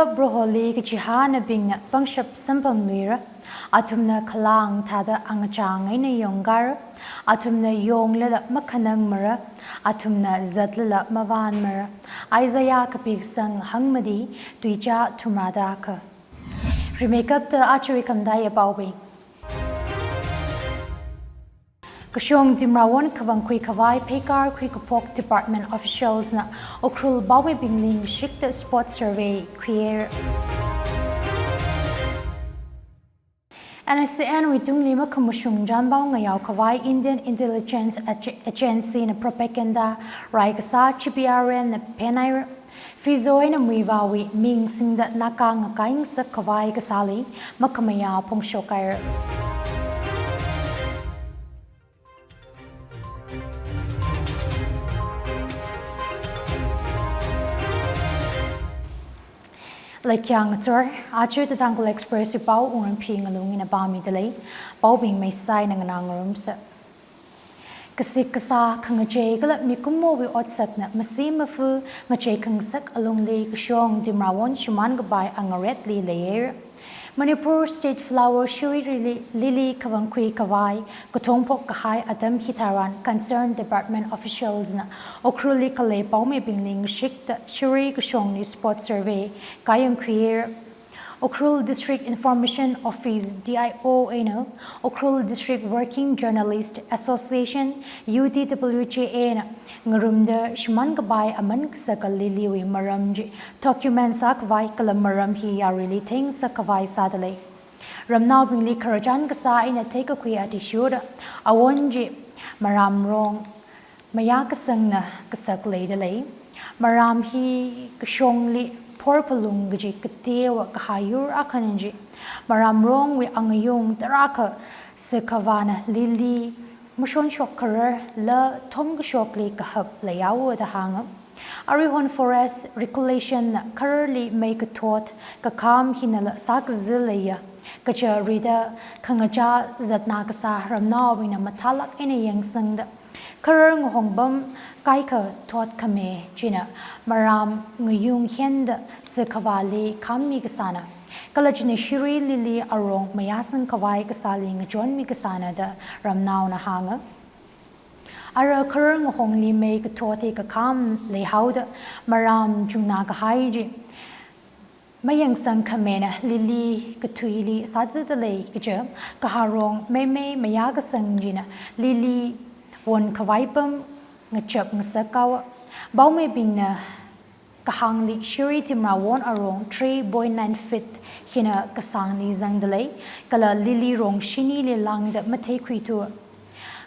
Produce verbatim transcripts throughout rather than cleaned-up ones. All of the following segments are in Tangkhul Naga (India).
Proholi kachihānabingna pangshap samphangluira, athumna khalang thāda angachāng eina yongkara, athumna yonglala makhanangmara, athumna zatlala mavānmara. Isaiah kapi kasang hangmati, tuichā thumrāda akha. Rimeikapta aja khamataiya paobing. Kashong Timrawon khavangkhui khavai pheikar khuikaphok department officials na Ukhrul paomeibingli ngashikta spot survey khuiya. N S C N wui tungli makhamashung chānpao ngayao khavai Indian Intelligence Ag-, Agency na propaganda rai kasā G P R N na phenhaira. Fizo eina Muivahwui ming singda Naga ngakai ngasak khavai kasāli makhamayā phongshokhaira. Laikyang ngathor, aja The Tangkhul Express wui pao Wungrampi Ngalung ina pāmidalei, paobing maisai eina nganā ngarumsa. Kasik kasā, khangachei kala mikumowui otsakna masi mafu ngachei khangasak alungli kashong Timrawon shimānkapai angaretli leiya. Manipur State Flower Shirui Lily, Lily khavangkhui khavai kathongphok kahai atam hitharan concerned department officials na Ukhrulli khalei paomeibingli ngashikta Shirui kashongli spot survey kayang khuiya. Ukhrul District Information Office, D I O eina Ukhrul District Working Journalist Association, U D W J A na ngarumda shimānkapai aman kasaka lily wui maram chi document sākhavai kala maram hi yaruili theingasak khavai sādalei. Ramnaobingli khararchan kasā eina theikakhui athishurda awon chi maramrong mayākasangna kasak leidalei. Maram hi kashongli phorphalung kaji kateowa kahai yur akhana chi. Maramrongwui angayung tarākha sikhavana lily mashonshok khararla thomkashokli kahap leihaowa da hānga. Aruihon Forest Regulation na khararli mei kathot kakham hinala sākazil leiya. Kaja rida khangachā zatna kasā ramnaobingna mathālāk eina yangsangda kharar ngahongpam kaikha thot khami china maram ngayung henda sikhavali khammi kasāna. Kala china Shirui Lily arong mayāsang khavai kasāli ngachonmi kasāna da ramnaona hānga. Ara kharar ngahongli mei kathot hi kakham leihaoda maram chungna kahai chi mayangsang khamina lily kathuili sāzidalei kaja kaharong meimei mayākasang china lily won khavai pam ngachap ngasak haowa. Paomeibingna kahāngli Shirui Timrawon arong three point nine feet hina kasāngli zangdalei, kala lily rong shinili lāngda matheikhuithu.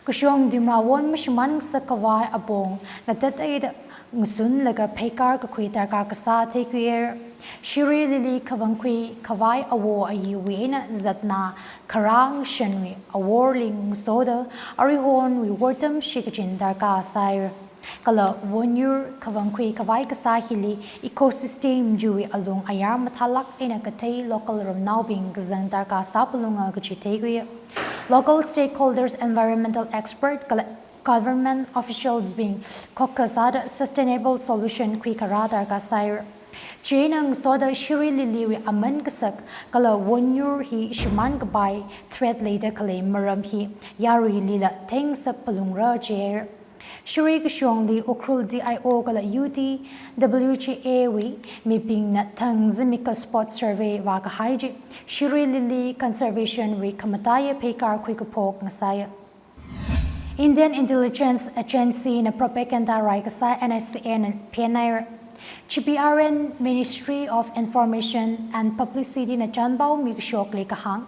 Kashong Timrawon mashimān ngasak khavai apong ngatat eida ngasunlaga pheikar kakhui darkar kasā theikhuiya. Shirui Lily khavangkhui khavai awo ayiwui eina zatna kharā ngashanwui aworli ngasoda aruihonwui wortam shikachin darkar sāhaira. Kala wonyur khavangkhui khavai kasā hili ecosystem chiwui alung ayar mathālāk eina kathei local ramnaobing kazang darkar sāphalunga kaji theikhuiya. Local stakeholders, environmental expert kala government officials bing khokkha sāda sustainable solution khuikharā darkar sāhaira. Chieina ngasoda Shirui Lily wui aman kasak kala wonyur hi shimānkapai threat leida khalei maram hi yaruilila theingasak phalungra jihaira. Shirui kashongli Ukhrul D I O kala U D W J A wui mibingna thang zimikha spot survey vākahai chi Shirui Lily conservation wui khamataiya pheikar khuikaphok ngasāya. Indian Intelligence Agency na propaganda rai kasā N S C N na phenhaira. G P R N Ministry of Information and Publicity na chānpao mikashokli kahāng,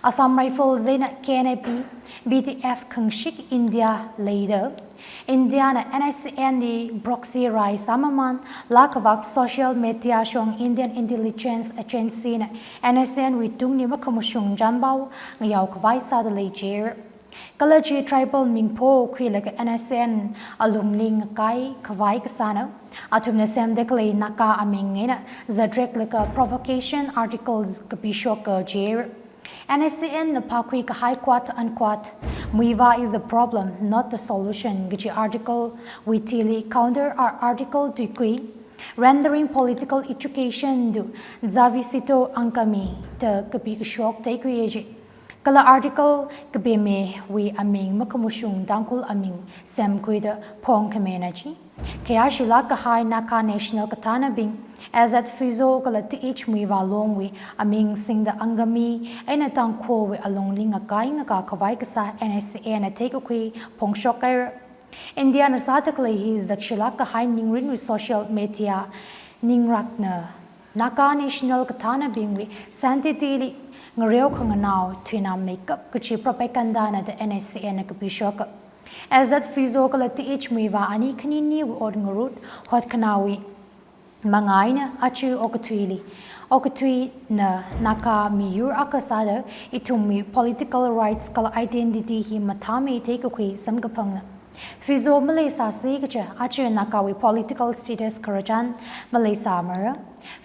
Assam Rifles eina K N A P, B D F khangashik India leida India na N S C N li proxy rai sāmamān, laa khavak social media shong Indian Intelligence Agency na N S C N wui tungli makhamashung chānpao ngayao khavai sādalei jihaira. Kala chi tribal mingpho khuilaga N S C N alungli ngakai khavai kasāna. Athumna semda khalei Naga aming eina zatreklaga provocation articles kapishoka jihaira. N S C N na phākhui kahai quote unquote, "Muivah is a problem, not the solution," kaji article wui thili counter ar-, article tuikui, Rendering Political Education to Javisito Angami da kapi kashok theikhuiya ji. Kala article kapimewui aming makhamushung Tangkhul aming semkhuida phongkhamina ji. Khayāshilāk kahai Naga National kathānabing, S Z Fizo kala T H Muivah Longwui aming singda Angami eina Tangkhulwui alungli ngakai ngakā khavai kasā N S C N na theikakhui phongshok haira. India na sāda khalei hi zakshilāk kahai ningrinwui social media ningrakna Naga National kathānabingwui sanctity li ngareo khanganao thuinā meikap kachi propaganda na da N S C N na kapishoka. S Z Fizo kala T H Muivah ani khaniniwui ot ngarut hotkhanāwui manga eina aja okathuili, okathuina Naga miyur akha sāda ithumwui political rights kala identity hi mathāmei theikakhui samkaphangna. Fizo maleisāsi kaja aja Nagawui political status khararchan maleisāmara.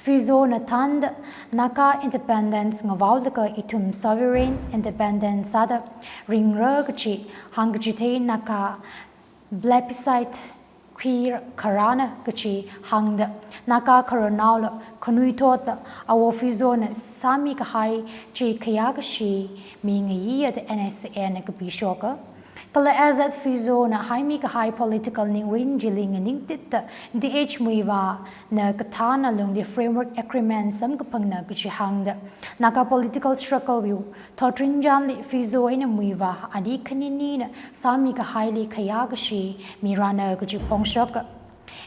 Fizo na thānda Naga independence ngavaolaga ithum sovereign independence sāda ringra kachi hāngkachithei Naga plebiscite khuikharāna kachi hāngda Naga khararnaola khanuithotla Awo Fizona sāmi kahai chi khayākashi mingayiya da N S C N na kapishoka. Kala S Z Fizona haimi kahai political ningrin chili nganingtitda T H Muivah na kathāna lungli framework agreement samkaphangna kachi hāngda Naga political struggle wui thotrinchānli Fizo eina Muivah ani khaninina sāmi kahaili khayākashi mirāna kachi phongshoka.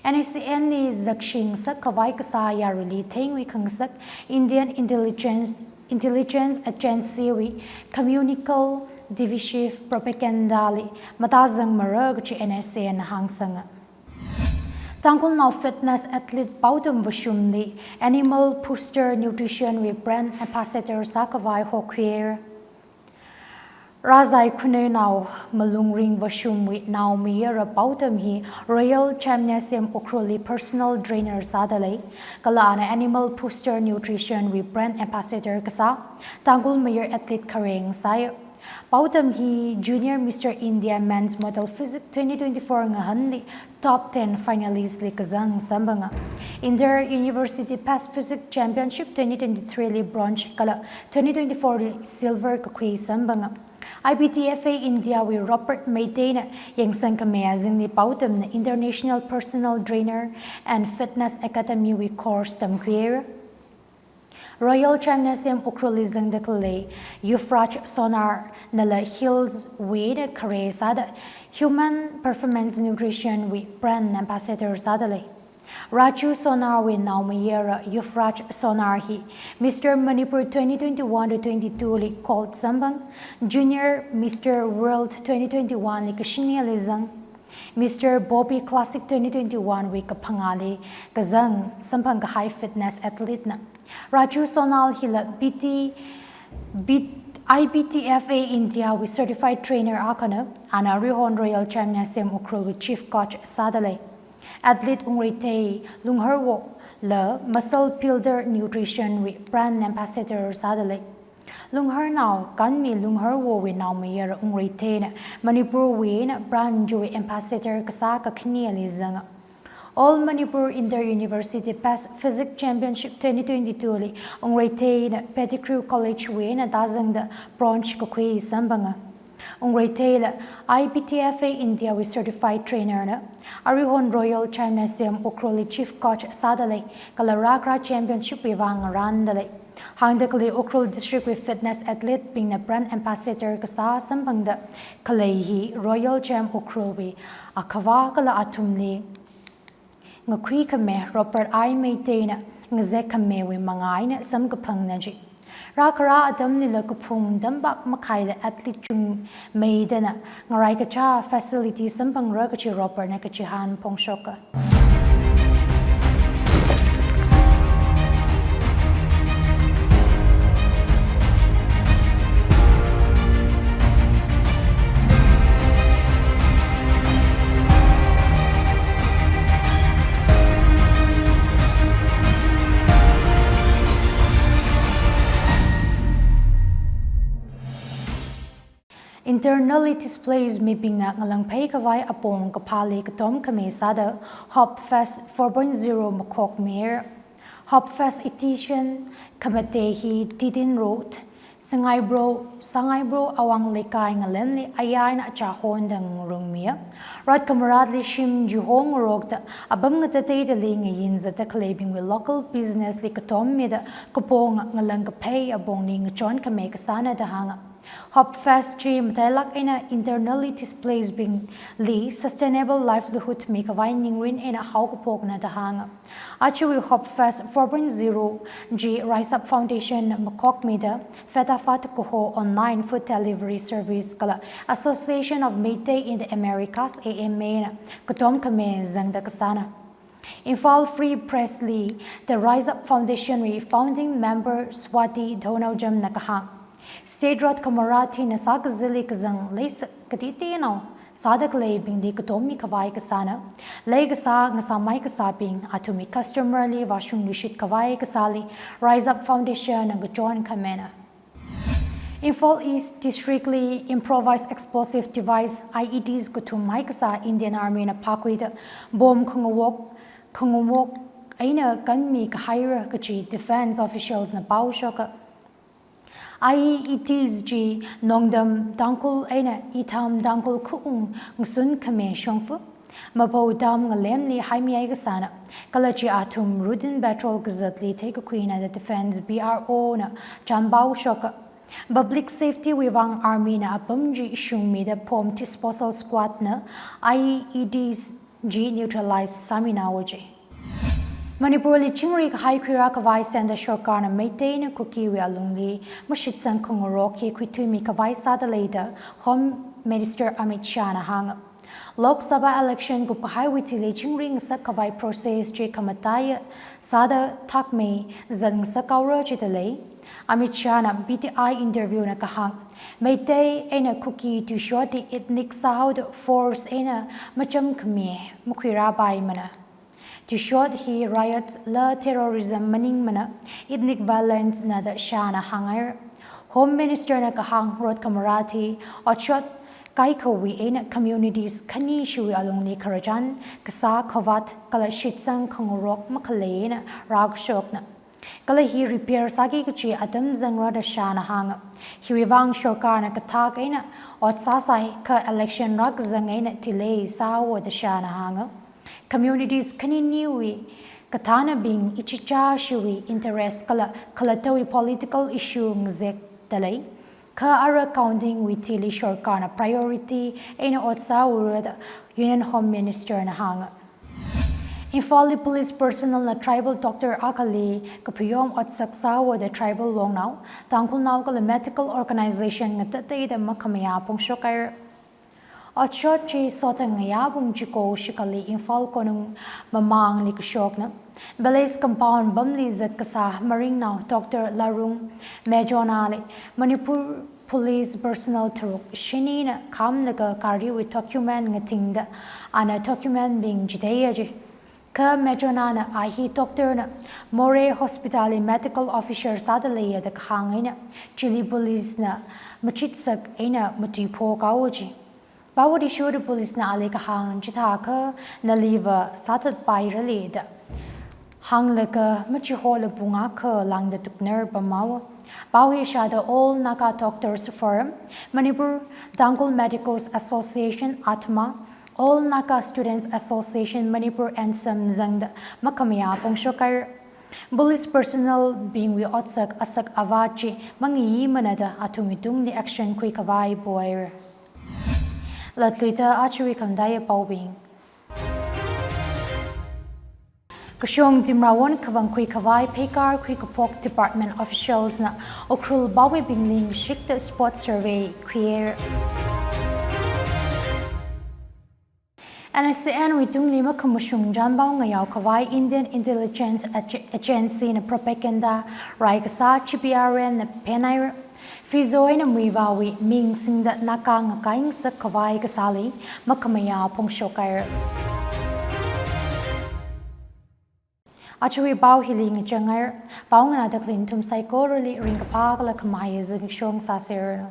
N S C N li zakshingasak khavai kasā yaruili theingasak Indian intelligence, intelligence agency wui communical divisive propaganda li matāzangmara kachi N S C N na hāngsanga. Tangkhulnao fitness athlete Paotam Vashumli Animal Booster Nutrition wui brand ambassador sākhavai hokhuira. Rāzai khuinao malungring Vashumwui naomayara Paotam hi Royal Gymnasium Ukhrulli personal trainer sāda lei, kala ana Animal Booster Nutrition wui brand ambassador kasā Tangkhul mayar athlete khareng sāya. Paotam hi Junior Mister India Men's Model Physique twenty twenty-four ngahanli top ten finalist li kazang samphanga. Inter University Best Physique Championship twenty twenty-three li bronze kala twenty twenty-four li silver kakhui samphanga. I B T F A India wui Robert Meitei na yangsangkhami azingli Paotam na International Personal Trainer and Fitness Academy wui course tamkhuira. Royal Gymnasium Ukhrulli zangda khalei Yuvraj Sonar nala Hills wui eina khare sāda Human Performance Nutrition wui brand ambassador sāda lei. Raju Sonar wui naomayara Yuvraj Sonar hi Mister Manipur twenty twenty-one to twenty-two li gold samphang, Junior Mister World twenty twenty-one li kashinili zang, Mister Bobby Classic twenty twenty-one wui kaphangāli kazang samphang kahai fitness athlete na. Raju Sonar hila B T, B-, I B T F A India wui certified trainer akhana, ana aruihon Royal Gymnasium Ukhrul wui chief coach sāda lei. Athlete Ungreithei Lungharwo la Muscle Builder Nutrition wui brand ambassador sāda lei. Lungharnao Kanmi Lungharwo wui naomayara Ungreithei na Manipur wui eina brand chiwui ambassador kasā kakhaneli zanga. All Manipur Inter University Best Physique Championship twenty twenty-two li Ungreithei na Pettigrew College wui eina tāzangda bronze kakhui samphanga. Ungreithei la I B T F A India wui certified trainer na, aruihon Royal Gymnasium Ukhrulli chief coach sāda lei, kala rākhara championship wui vang ngaranda lei. Hāngda khalei Ukhrul District wui fitness athlete bingna brand ambassador kasā samphangda khalei hi Royal Gym Ukhrul wui akhava kala athumli ngakhuikhami Robert I Meitei na ngazekkhamiwui manga eina samkaphangna ji. Rākhara atamlila kaphung tampak makhaila athlete chungmeida na ngarai kachā facility samphangra kachi Robert na kachihān phongshoka. Internally displaced mibingna ngalāngphei khavai apong kaphāli katom khami sāda Hope Fest four point zero makhokmira. Hope Fest edition khamatei hi Tidin Road, Sangaibro, Sangaibro Awang Leikai ngalemli ayarna chahon dang rungmiya. Rot khamaratli shim juhong rokta apam ngatateidali ngayin zatda khaleibingwui local business li katom mida kapong ngalāngkaphei apongli ngachon khami kasāna da hānga. Hope Fest chi matailak eina internally displaced bingli sustainable livelihood mikhavai ningrin eina haokaphokna da hānga. Ajawui Hope Fest four point zero chi Rise Up Foundation makhokmida Fetafat kaho online food delivery service kala Association of Meitei in the Americas, A M A na katom khami zangda kasāna. Imphal Free Press li The Rise Up Foundation wui founding member Swati Dhounaojam na kahāng, state rot khamarat hina sākazili kazang leisa katiti nao sāda khaleibingli katom mikhavai kasāna. Leikasā ngasāmei kasābing athumwui customer li vāshungluishit khavai kasāli Rise Up Foundation na ngachon khamina. Imphal East District li improvised explosive device, I E Ds, kathum haikasā Indian Army na phākhuida bomb khangawok, khangawok eina kanmi kahaira kachi defense officials na pao shoka. I E Ds chi Nongdam Tangkhul eina Itham Tangkhul khaung ngasun khami shongfa Mapao Dam ngalemli haimi haikasāna. Kala chi athum routine patrol kazatli theikakhuina da Defense B R O na chānpao shoka. Public Safety wui vang Army na apam chi shungmida Bomb Disposal Squad na I E Ds chi neutralize sāminaowa ji. Manipur li chingri kahai khuirā khavai Centre Sorkar na Meitei eina Kuki wui alungli mashitsang khangarok hi khuithuimi khavai sāda leida Home Minister Amit Shah na hānga. Lok Sabha election kupkahaiwui thili chingri ngasak khavai process chi khamataiya sāda thakmei zat ngasak haora jida lei. Amit Shah na P T I interview na kahāng, Meitei eina Kuki tuishotli ethnic sāhaoda force eina macham khami makhuirāpaimana. Tuishot hi riot la terrorism maningmana, ethnic violence na da Shah na hāngaira. Home Minister na kahāng rot khamarat hi otshot kaikhawui eina communities khani shiwui alungli khararchan kasā khavāt kala shitsang khangarok makhalei eina rākashokna. Kala hi repair sāki kachi atam zangra da Shah na hānga. Hiwui vang sorkar na kathak eina ot sāsai kha election rākazang eina delay sāhaowa da Shah na hānga. Communities khaniniwui kathānabing ichichā shiwui interest kala khalattawui political issue ngazekda lei. Kha ara counting wui thili sorkar na priority eina ot sāhaora da Union Home Minister na hānga. Imphal li police personnel na tribal doctor akhali kaphayom otsak sāhaowa da tribal longnao, Tangkhulnao kala medical organization ngatateida makhamayā phongshok haira. Otshot chi sotang ngayā pung chiko shikhali Imphal konung mamangli kashokna. Palace compound pamli zat kasā maringnao Doctor Larung Mejona li Manipur police personnel tharuk shinina khamlaga gariwui document ngatingda ana document bing chitheiya ji. Kha Mejona na a hi doctor na Moreh Hospital li medical officer sāda leiya da kahāng eina chili police na machitsak eina matuiphok haowa ji. Pao athishurda police na ali kahāng chithākha naliva sāthatpairali da hānglaga machihola pung akha lāngda tuknar pamhaowa. Pao hi shāda All Naga Doctors Forum, Manipur, Tangkhul Medicals Association, ATMA, All Naga Students Association Manipur and sam zangda makhamayā phongshok haira. Police personnel bingwui otsak asak avā chi mangayi manada athumwui tungli action khuikhavai pohaira. Latluida ajawui khamataiya paobing. Kashong Timrawon khavang khuikhavai pheikar khuikaphok department officials na Ukhrul paomibingli ngashikta spot survey khuihaira. N S C N wui tungli makhamashung chānpao ngayao khavai Indian Intelligence Ag-, Agency na propaganda rai kasā G P R N na phenhaira. Fizo eina Muivahwui ming singda Naga ngakai ngasak khavai kasāli makhamayā phongshok haira. Ajawui pao hili ngachang haira. Pao nganāda khalei nathum saikorali ringkaphā kala khamahai zimiksho sāsera.